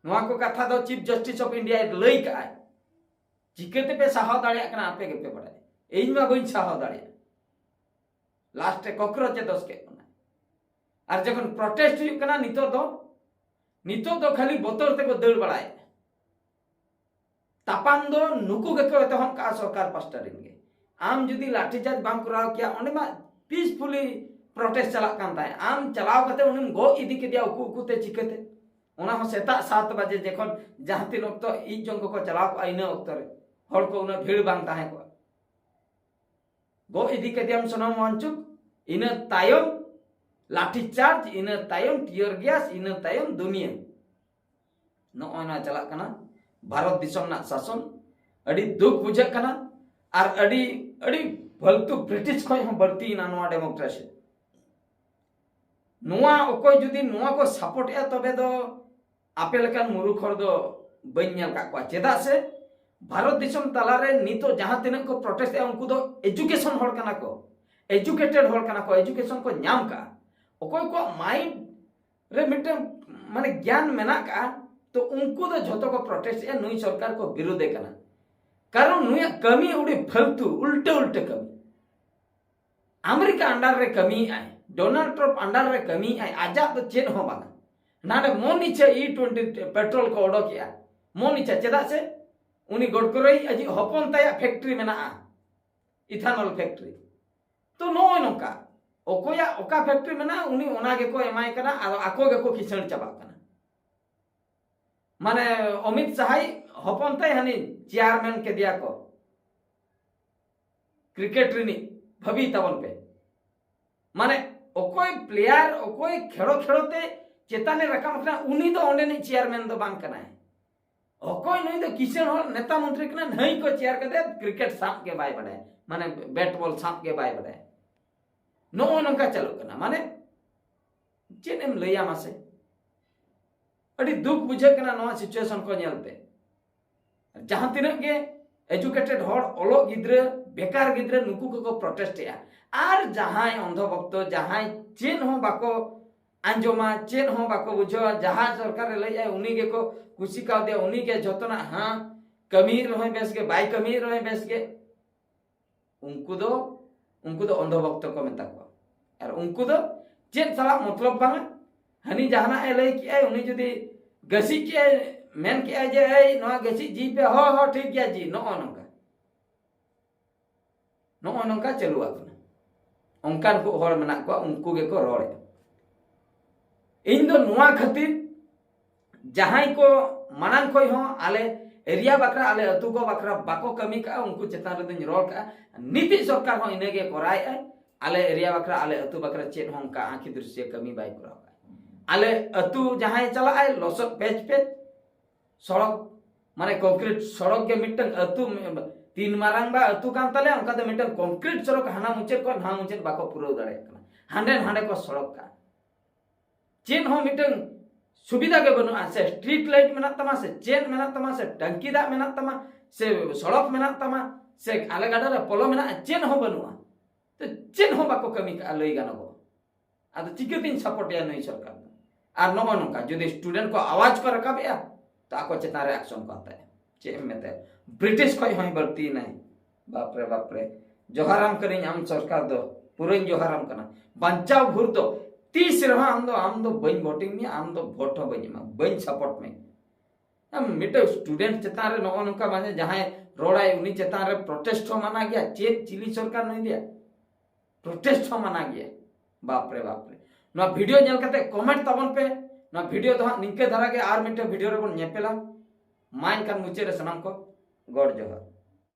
ᱱᱚᱣᱟ ᱠᱚ ᱠᱟᱛᱷᱟ ᱫᱚ Chief Justice of India ᱞᱟᱹᱭ ᱠᱟᱜᱼᱟᱭ᱾ ᱪᱤᱠᱟᱹᱛᱮᱯᱮ ᱥᱟᱦᱟᱣ ᱫᱟᱲᱮᱭᱟᱜ ᱠᱟᱱᱟ ᱟᱯᱮ ᱜᱮᱯᱮ ᱵᱟᱲᱟᱭᱟ, ᱤᱧ ᱢᱟ ᱵᱟᱹᱧ ᱥᱟᱦᱟᱣ ᱫᱟᱲᱮᱭᱟᱜᱼᱟ᱾ ᱞᱟᱥᱴ ᱨᱮ ᱠᱚᱠᱨᱳᱪ ᱮ ᱫᱚᱥ ᱠᱮᱫ ᱵᱚᱱᱟ᱾ ᱟᱨ ᱡᱚᱠᱷᱚᱱ ᱯᱨᱚᱴᱮᱥᱴ ᱦᱩᱭᱩᱜ ᱠᱟᱱᱟ ᱱᱤᱛᱚᱜ ᱫᱚ, ᱱᱤᱛᱚᱜ ᱫᱚ ᱠᱷᱟᱹᱞᱤ ᱵᱚᱛᱚᱨ ᱛᱮᱠᱚ ᱫᱟᱹᱲ ᱵᱟᱲᱟᱭᱮᱫᱼᱟ᱾ ᱛᱟᱯᱟᱢ ᱫᱚ ᱱᱩᱠᱩ ᱜᱮᱠᱚ ᱮᱛᱚᱦᱚᱵ ᱠᱟᱜᱼᱟ ᱥᱚᱨᱠᱟᱨ ᱯᱟᱥᱴᱟ ᱨᱮᱱ ᱜᱮ᱾ ᱟᱢ ᱡᱩᱫᱤ ᱞᱟᱴᱷᱤᱪᱟᱨᱡᱽ ᱵᱟᱢ ᱠᱚᱨᱟᱣ ᱠᱮᱭᱟ, ᱚᱸᱰᱮ ᱢᱟ ᱯᱤᱥᱯᱷᱩᱞᱤ ᱯᱨᱚᱴᱮᱥᱴ ᱪᱟᱞᱟᱜ ᱠᱟᱱ ᱛᱟᱦᱮᱸᱫ, ᱟᱢ ᱪᱟᱞᱟᱣ ᱠᱟᱛᱮ ᱩᱱᱤᱢ ᱜᱚᱡ ᱤᱫᱤ ᱠᱮᱫᱮᱭᱟ ᱩᱠᱩ ᱩᱠᱩᱛᱮ᱾ ᱪᱤᱠᱟᱹᱛᱮ? ᱚᱱᱟ ᱦᱚᱸ ᱥᱮᱛᱟᱜ ᱥᱟᱛ ᱵᱟᱡᱮ ᱡᱚᱠᱷᱚᱱ ᱡᱟᱦᱟᱸ ᱛᱤᱱ ᱚᱠᱛᱚ ᱤᱡ ᱡᱚᱝ ᱠᱚᱠᱚ ᱪᱟᱞᱟᱣ ᱠᱚᱜᱼᱟ, ᱤᱱᱟᱹ ᱚᱠᱛᱚ ᱨᱮ ᱦᱚᱲ ᱠᱚ ᱩᱱᱟᱹᱜ ᱵᱷᱤᱲ ᱵᱟᱝ ᱛᱟᱦᱮᱸ ᱠᱚᱜᱼᱟ᱾ ᱜᱚᱡ ᱤᱫᱤ ᱠᱮᱫᱮᱭᱟᱢ ᱥᱚᱱᱟᱢ ᱣᱟᱝᱪᱩᱠ, ᱤᱱᱟᱹ ᱛᱟᱭᱚᱢ ᱞᱟᱴᱷᱤ ᱪᱟᱨᱡᱽ, ᱤᱱᱟᱹ ᱛᱟᱭᱚᱢ ᱴᱤᱭᱟᱨ ᱜᱮᱥ, ᱤᱱᱟᱹ ᱛᱟᱭᱚᱢ ᱫᱩᱱᱤᱭᱟᱹ᱾ ᱱᱚᱜᱼᱚᱭ ᱱᱚᱣᱟ ᱪᱟᱞᱟᱜ ᱠᱟᱱᱟ ᱵᱷᱟᱨᱚᱛ ᱫᱤᱥᱚᱢ ᱨᱮᱱᱟᱜ ᱥᱟᱥᱚᱱ᱾ ᱟᱹᱰᱤ ᱫᱩᱠ ᱵᱩᱡᱷᱟᱹᱜ ᱠᱟᱱᱟ᱾ ᱟᱨ ᱟᱹᱰᱤ ᱟᱹᱰᱤ ᱯᱷᱟᱞᱛᱩ, ᱵᱨᱤᱴᱤᱥ ᱠᱷᱚᱱ ᱦᱚᱸ ᱵᱟᱹᱲᱛᱤᱭᱮᱱᱟ ᱱᱚᱣᱟ ᱰᱮᱢᱳᱠᱨᱮᱥᱤ᱾ ᱱᱚᱣᱟ ᱚᱠᱚᱭ ᱡᱩᱫᱤ ᱱᱚᱣᱟ ᱠᱚ ᱥᱟᱯᱳᱨᱴ ᱮᱫᱼᱟ, ᱛᱚᱵᱮ ᱫᱚ ᱟᱯᱮ ᱞᱮᱠᱟᱱ ᱢᱩᱨᱩᱠᱷ ᱦᱚᱲ ᱫᱚ ᱵᱟᱹᱧ ᱧᱮᱞ ᱠᱟᱜ ᱠᱚᱣᱟ᱾ ᱪᱮᱫᱟᱜ ᱥᱮ ᱵᱷᱟᱨᱚᱛ ᱫᱤᱥᱚᱢ ᱛᱟᱞᱟᱨᱮ ᱱᱤᱛᱚᱜ ᱡᱟᱦᱟᱸ ᱛᱤᱱᱟᱹᱜ ᱠᱚ ᱯᱨᱚᱴᱮᱥᱴ ᱮᱫᱼᱟ, ᱩᱱᱠᱩ ᱫᱚ ᱮᱡᱩᱠᱮᱥᱚᱱ ᱦᱚᱲ ᱠᱟᱱᱟ ᱠᱚ, ᱮᱡᱩᱠᱮᱴᱮᱰ ᱦᱚᱲ ᱠᱟᱱᱟ ᱠᱚ, ᱮᱡᱩᱠᱮᱥᱚᱱ ᱠᱚ ᱧᱟᱢ ᱠᱟᱜᱼᱟ᱾ ᱚᱠᱚᱭ ᱠᱚᱣᱟᱜ ᱢᱟᱭᱤᱱᱰ ᱨᱮ ᱢᱤᱫᱴᱟᱝ ᱢᱟᱱᱮ ᱜᱮᱭᱟᱱ ᱢᱮᱱᱟᱜ ᱠᱟᱜᱼᱟ, ᱛᱚ ᱩᱱᱠᱩ ᱫᱚ ᱡᱷᱚᱛᱚ ᱠᱚ ᱯᱨᱚᱴᱮᱥᱴ ᱮᱫᱼᱟ, ᱱᱩᱭ ᱥᱚᱨᱠᱟᱨ ᱠᱚ ᱵᱤᱨᱳᱫᱮ ᱠᱟᱱᱟ᱾ ᱠᱟᱨᱚᱱ ᱱᱩᱭᱟᱜ ᱠᱟᱹᱢᱤ ᱟᱹᱰᱤ ᱯᱷᱟᱞᱛᱩ, ᱩᱞᱴᱟᱹ ᱩᱞᱴᱟᱹ ᱠᱟᱹᱢᱤ᱾ ᱟᱢᱮᱨᱤᱠᱟ ᱟᱱᱰᱟᱨ ᱨᱮ ᱠᱟᱹᱢᱤᱭᱮᱫᱼᱟᱭ, ᱰᱳᱱᱟᱞᱰ ᱴᱨᱟᱢᱯ ᱟᱱᱰᱟᱨ ᱨᱮ ᱠᱟᱹᱢᱤᱭᱮᱫᱼᱟᱭ, ᱟᱡᱟᱜ ᱫᱚ ᱪᱮᱫ ᱦᱚᱸ ᱵᱟᱝᱟ᱾ ᱱᱟᱰᱮ ᱢᱚᱱ ᱤᱪᱪᱷᱟ ᱤ ᱴᱩᱭᱮᱱᱴᱤ ᱯᱮᱴᱨᱳᱞ ᱠᱚ ᱚᱰᱚᱠᱮᱜᱼᱟ, ᱢᱚᱱ ᱤᱪᱪᱷᱟ᱾ ᱪᱮᱫᱟᱜ ᱥᱮ ᱩᱱᱤ ᱜᱚᱰᱠᱚᱨᱤ ᱟᱡᱤᱡ ᱦᱚᱯᱚᱱ ᱛᱟᱭᱟᱜ ᱯᱷᱮᱠᱴᱨᱤ ᱢᱮᱱᱟᱜᱼᱟ, ᱤᱛᱷᱟᱱᱚᱞ ᱯᱷᱮᱠᱴᱨᱤ᱾ ᱛᱚ ᱱᱚᱜᱼᱚᱭ ᱱᱚᱝᱠᱟ, ᱚᱠᱚᱭᱟᱜ ᱚᱠᱟ ᱯᱷᱮᱠᱴᱨᱤ ᱢᱮᱱᱟᱜᱼᱟ, ᱩᱱᱤ ᱚᱱᱟ ᱜᱮᱠᱚ ᱮᱢᱟᱭ ᱠᱟᱱᱟ, ᱟᱫᱚ ᱟᱠᱚ ᱜᱮᱠᱚ ᱠᱤᱥᱟᱹᱬ ᱪᱟᱵᱟᱜ ᱠᱟᱱᱟ᱾ ᱢᱟᱱᱮ ᱚᱢᱤᱛ ᱥᱟᱦᱟᱭ ᱦᱚᱯᱚᱱ ᱛᱟᱭ ᱦᱟᱹᱱᱤ ᱪᱮᱭᱟᱨᱢᱮᱱ ᱠᱮᱫᱮᱭᱟ ᱠᱚ ᱠᱨᱤᱠᱮᱴ ᱨᱤᱱᱤᱡ, ᱵᱷᱟᱹᱵᱤ ᱛᱟᱵᱚᱱ ᱯᱮ᱾ ᱢᱟᱱᱮ ᱚᱠᱚᱭ ᱯᱞᱮᱭᱟᱨ, ᱚᱠᱚᱭ ᱠᱷᱮᱲᱚ ᱠᱷᱮᱲᱚ ᱛᱮ ᱪᱮᱛᱟᱱᱮ ᱨᱟᱠᱟᱵ ᱟᱠᱟᱱᱟ, ᱩᱱᱤ ᱫᱚ ᱚᱸᱰᱮᱱᱤᱡ ᱪᱮᱭᱟᱨᱢᱮᱱ ᱫᱚ ᱵᱟᱝ ᱠᱟᱱᱟᱭ᱾ ᱚᱠᱚᱭ ᱱᱩᱭ ᱫᱚ ᱠᱤᱥᱟᱹᱬ ᱦᱚᱲ, ᱱᱮᱛᱟ ᱢᱚᱱᱛᱨᱤ ᱠᱟᱱᱟᱭ, ᱱᱟᱹᱭ ᱠᱚ ᱪᱮᱭᱟᱨ ᱠᱟᱛᱮ ᱠᱨᱤᱠᱮᱴ ᱥᱟᱵ ᱜᱮ ᱵᱟᱭ ᱵᱟᱰᱟᱭᱟ, ᱢᱟᱱᱮ ᱵᱮᱴ ᱵᱚᱞ ᱥᱟᱵ ᱜᱮ ᱵᱟᱭ ᱵᱟᱰᱟᱭᱟ᱾ ᱱᱚᱜᱼᱚ ᱱᱚᱝᱠᱟ ᱪᱟᱞᱩᱜ ᱠᱟᱱᱟ᱾ ᱢᱟᱱᱮ ᱪᱮᱫ ᱮᱢ ᱞᱟᱹᱭᱟ ᱢᱟᱥᱮ? ᱟᱹᱰᱤ ᱫᱩᱠ ᱵᱩᱡᱷᱟᱹᱜ ᱠᱟᱱᱟ ᱱᱚᱣᱟ ᱥᱤᱪᱩᱭᱮᱥᱚᱱ ᱠᱚ ᱧᱮᱞᱛᱮ᱾ ᱡᱟᱦᱟᱸ ᱛᱤᱱᱟᱹᱜ ᱜᱮ ᱮᱡᱩᱠᱮᱴᱮᱰ ᱦᱚᱲ, ᱚᱞᱚᱜ ᱜᱤᱫᱽᱨᱟᱹ, ᱵᱮᱠᱟᱨ ᱜᱤᱫᱽᱨᱟᱹ, ᱱᱩᱠᱩ ᱠᱚᱠᱚ ᱯᱨᱚᱴᱮᱥᱴ ᱮᱜᱼᱟ᱾ ᱟᱨ ᱡᱟᱦᱟᱸᱭ ᱚᱱᱫᱷᱚ ᱵᱷᱚᱠᱛᱚ, ᱡᱟᱦᱟᱸᱭ ᱪᱮᱫ ᱦᱚᱸ ᱵᱟᱠᱚ ᱟᱸᱡᱚᱢᱟ, ᱪᱮᱫ ᱦᱚᱸ ᱵᱟᱠᱚ ᱵᱩᱡᱷᱟᱹᱣᱟ᱾ ᱡᱟᱦᱟᱸ ᱥᱚᱨᱠᱟᱨᱮ ᱞᱟᱹᱭᱮᱫᱼᱟ, ᱩᱱᱤ ᱜᱮᱠᱚ ᱠᱩᱥᱤ ᱠᱟᱣᱫᱮᱭᱟ, ᱩᱱᱤ ᱜᱮ ᱡᱷᱚᱛᱚᱱᱟᱜ, ᱦᱟᱸ, ᱠᱟᱹᱢᱤᱭᱮᱫ ᱨᱮᱦᱚᱸᱭ ᱵᱮᱥ ᱜᱮ, ᱵᱟᱭ ᱠᱟᱹᱢᱤᱭᱮᱫ ᱨᱮᱦᱚᱸᱭ ᱵᱮᱥ ᱜᱮ᱾ ᱩᱱᱠᱩ ᱫᱚ, ᱩᱱᱠᱩ ᱫᱚ ᱚᱱᱫᱷᱚ ᱵᱷᱚᱠᱛᱚ ᱠᱚ ᱢᱮᱛᱟ ᱠᱚᱣᱟ᱾ ᱟᱨ ᱩᱱᱠᱩ ᱫᱚ ᱪᱮᱫ ᱥᱟᱞᱟᱜ ᱢᱚᱛᱞᱚᱵ ᱵᱟᱝᱟ᱾ ᱦᱟᱹᱱᱤ ᱡᱟᱦᱟᱱᱟᱜ ᱮ ᱞᱟᱹᱭ ᱠᱮᱜᱼᱟᱭ, ᱩᱱᱤ ᱡᱩᱫᱤ ᱜᱟᱹᱥᱤ ᱠᱮᱜᱼᱟᱭ, ᱢᱮᱱ ᱠᱮᱜᱼᱟᱭ ᱡᱮ, "ᱮᱭ, ᱱᱚᱣᱟ ᱜᱟᱹᱥᱤ ᱡᱤ ᱯᱮ", "ᱦᱚᱸ, ᱦᱚᱸ, ᱴᱷᱤᱠ ᱜᱮᱭᱟ ᱡᱤ", ᱱᱚᱜᱼᱚ ᱱᱚᱝᱠᱟ᱾ ᱱᱚᱜᱼᱚ ᱱᱚᱝᱠᱟ ᱪᱟᱹᱞᱩ ᱟᱠᱟᱱᱟ᱾ ᱚᱱᱠᱟᱱ ᱠᱚ ᱦᱚᱲ ᱢᱮᱱᱟᱜ ᱠᱚᱣᱟ, ᱩᱱᱠᱩ ᱜᱮᱠᱚ ᱨᱚᱲᱮᱫᱼᱟ᱾ ᱤᱧ ᱫᱚ ᱱᱚᱣᱟ ᱠᱷᱟᱹᱛᱤᱨ, ᱡᱟᱦᱟᱸᱭ ᱠᱚ ᱢᱟᱲᱟᱝ ᱠᱷᱚᱱ ᱦᱚᱸ ᱟᱞᱮ ᱮᱨᱤᱭᱟ ᱵᱟᱠᱷᱨᱟ, ᱟᱞᱮ ᱟᱹᱛᱩ ᱠᱚ ᱵᱟᱠᱷᱨᱟ ᱵᱟᱠᱚ ᱠᱟᱹᱢᱤ ᱠᱟᱜᱼᱟ, ᱩᱱᱠᱩ ᱪᱮᱛᱟᱱ ᱨᱮᱫᱚᱧ ᱨᱚᱲ ᱠᱟᱜᱼᱟ᱾ ᱱᱤᱛᱤᱡ ᱥᱚᱨᱠᱟᱨ ᱦᱚᱸ ᱤᱱᱟᱹᱜᱮ ᱠᱚᱨᱟᱣᱮᱫᱼᱟᱭ᱾ ᱟᱞᱮ ᱮᱨᱤᱭᱟ ᱵᱟᱠᱷᱨᱟ, ᱟᱞᱮ ᱟᱹᱛᱩ ᱵᱟᱠᱷᱨᱟ ᱪᱮᱫ ᱦᱚᱸ ᱚᱱᱠᱟ ᱟᱸᱠᱷᱤ ᱫᱨᱤᱥᱥᱚ ᱠᱟᱹᱢᱤ ᱵᱟᱭ ᱠᱚᱨᱟᱣ ᱠᱟᱜᱼᱟ᱾ ᱟᱞᱮ ᱟᱹᱛᱩ ᱡᱟᱦᱟᱸᱭ ᱪᱟᱞᱟᱜᱼᱟᱭ, ᱞᱚᱥᱚᱫ ᱯᱮᱪ ᱯᱮᱪ, ᱥᱚᱲᱚᱠ, ᱢᱟᱱᱮ ᱠᱚᱝᱠᱨᱤᱴ ᱥᱚᱲᱚᱠ ᱜᱮ ᱢᱤᱫᱴᱟᱝ ᱟᱹᱛᱩ, ᱛᱤᱱ ᱢᱟᱨᱟᱝ ᱵᱟ ᱟᱹᱛᱩ ᱠᱟᱱ ᱛᱟᱞᱮᱭᱟ, ᱚᱱᱠᱟ ᱫᱚ ᱢᱤᱫᱴᱟᱝ ᱠᱚᱝᱠᱨᱤᱴ ᱥᱚᱲᱚᱠ ᱦᱟᱱᱟ ᱢᱩᱪᱟᱹᱫ ᱠᱷᱚᱱ ᱱᱟᱣᱟ ᱢᱩᱪᱟᱹᱫ ᱵᱟᱠᱚ ᱯᱩᱨᱟᱹᱣ ᱫᱟᱲᱮᱭᱟᱜ ᱠᱟᱱᱟ᱾ ᱦᱟᱸᱰᱮ ᱱᱟᱸᱰᱮ ᱠᱚ ᱥᱚᱲᱚᱠ ᱠᱟᱜᱼᱟ᱾ ᱪᱮᱫ ᱦᱚᱸ ᱢᱤᱫᱴᱟᱝ ᱥᱩᱵᱤᱫᱷᱟ ᱜᱮ ᱵᱟᱹᱱᱩᱜᱼᱟ᱾ ᱥᱮ ᱥᱴᱨᱤᱴ ᱞᱟᱭᱤᱴ ᱢᱮᱱᱟᱜ ᱛᱟᱢᱟ, ᱥᱮ ᱪᱮᱫ ᱢᱮᱱᱟᱜ ᱛᱟᱢᱟ, ᱥᱮ ᱴᱟᱝᱠᱤ ᱫᱟᱜ ᱢᱮᱱᱟᱜ ᱛᱟᱢᱟ, ᱥᱮ ᱥᱚᱲᱚᱠ ᱢᱮᱱᱟᱜ ᱛᱟᱢᱟ, ᱥᱮ ᱟᱞᱮ ᱜᱟᱰᱟ ᱨᱮ ᱯᱚᱞᱚ ᱢᱮᱱᱟᱜᱼᱟ, ᱪᱮᱫ ᱦᱚᱸ ᱵᱟᱹᱱᱩᱜᱼᱟ᱾ ᱛᱚ ᱪᱮᱫ ᱦᱚᱸ ᱵᱟᱠᱚ ᱠᱟᱹᱢᱤ ᱠᱟᱜᱼᱟ, ᱞᱟᱹᱭ ᱜᱟᱱᱚᱜᱚᱜᱼᱟ᱾ ᱟᱫᱚ ᱪᱤᱠᱟᱹᱛᱤᱧ ᱥᱟᱯᱳᱨᱴᱮᱭᱟ ᱱᱩᱭ ᱥᱚᱨᱠᱟᱨ ᱫᱚ? ᱟᱨ ᱱᱚᱜᱼᱚ ᱱᱚᱝᱠᱟ ᱡᱩᱫᱤ ᱥᱴᱩᱰᱮᱱᱴ ᱠᱚ ᱟᱣᱟᱡᱽ ᱠᱚ ᱨᱟᱠᱟᱵᱮᱜᱼᱟ, ᱛᱚ ᱟᱠᱚ ᱪᱮᱛᱟᱱ ᱨᱮ ᱮᱠᱥᱚᱱ ᱠᱚ ᱦᱟᱛᱟᱣᱟ᱾ ᱪᱮᱫ ᱮᱢ ᱢᱮᱛᱟᱭᱟ? ᱵᱨᱤᱴᱤᱥ ᱠᱷᱚᱡ ᱦᱚᱸᱭ ᱵᱟᱹᱲᱛᱤᱭᱮᱱᱟᱭ᱾ ᱵᱟᱯᱨᱮ, ᱵᱟᱯᱨᱮ, ᱡᱚᱦᱟᱨᱟᱢ ᱠᱟᱹᱱᱟᱹᱧ ᱟᱢ ᱥᱚᱨᱠᱟᱨ ᱫᱚ, ᱯᱩᱨᱟᱹᱧ ᱡᱚᱦᱟᱨᱟᱢ ᱠᱟᱱᱟ᱾ ᱵᱟᱧᱪᱟᱣ ᱵᱷᱳᱨ ᱫᱚ ᱛᱤᱥ ᱨᱮᱦᱚᱸ ᱟᱢ ᱫᱚ, ᱟᱢ ᱫᱚ ᱵᱟᱹᱧ ᱵᱷᱳᱴᱤᱝ ᱢᱮᱭᱟ, ᱟᱢ ᱫᱚ ᱵᱷᱳᱴ ᱦᱚᱸ ᱵᱟᱹᱧ ᱮᱢᱟ, ᱵᱟᱹᱧ ᱥᱟᱯᱳᱨᱴ ᱢᱮᱭᱟ᱾ ᱟᱢ ᱢᱤᱫᱴᱟᱝ ᱥᱴᱩᱰᱮᱱᱴ ᱪᱮᱛᱟᱱ ᱨᱮ ᱱᱚᱜᱼᱚ ᱱᱚᱝᱠᱟ, ᱢᱟᱱᱮ, ᱡᱟᱦᱟᱸᱭ ᱨᱚᱲᱟᱭ ᱩᱱᱤ ᱪᱮᱛᱟᱱ ᱨᱮ ᱯᱨᱚᱴᱮᱥᱴ ᱦᱚᱸ ᱢᱟᱱᱟ ᱜᱮᱭᱟ? ᱪᱮᱫ ᱪᱤᱞᱤ ᱥᱚᱨᱠᱟᱨ ᱱᱩᱭ ᱫᱚᱭᱟ? ᱯᱨᱚᱴᱮᱥᱴ ᱦᱚᱸ ᱢᱟᱱᱟ ᱜᱮᱭᱟ᱾ ᱵᱟᱯᱨᱮ, ᱵᱟᱯᱨᱮ᱾ ᱱᱚᱣᱟ ᱵᱷᱤᱰᱤᱭᱳ ᱧᱮᱞ ᱠᱟᱛᱮ ᱠᱚᱢᱮᱱᱴ ᱛᱟᱵᱚᱱ ᱯᱮ᱾ ᱱᱚᱣᱟ ᱵᱷᱤᱰᱤᱭᱳ ᱫᱚ ᱦᱟᱸᱜ ᱱᱤᱝᱠᱟᱹ ᱫᱷᱟᱨᱟ ᱜᱮ, ᱟᱨ ᱢᱤᱫᱴᱟᱝ ᱵᱷᱤᱰᱤᱭᱳ ᱨᱮᱵᱚᱱ ᱧᱮᱯᱮᱞᱟ᱾ ᱢᱟ ᱮᱱᱠᱷᱟᱱ ᱢᱩᱪᱟᱹᱫ ᱨᱮ ᱥᱟᱱᱟᱢ ᱠᱚ ᱜᱚᱰ ᱡᱚᱦᱟᱨ᱾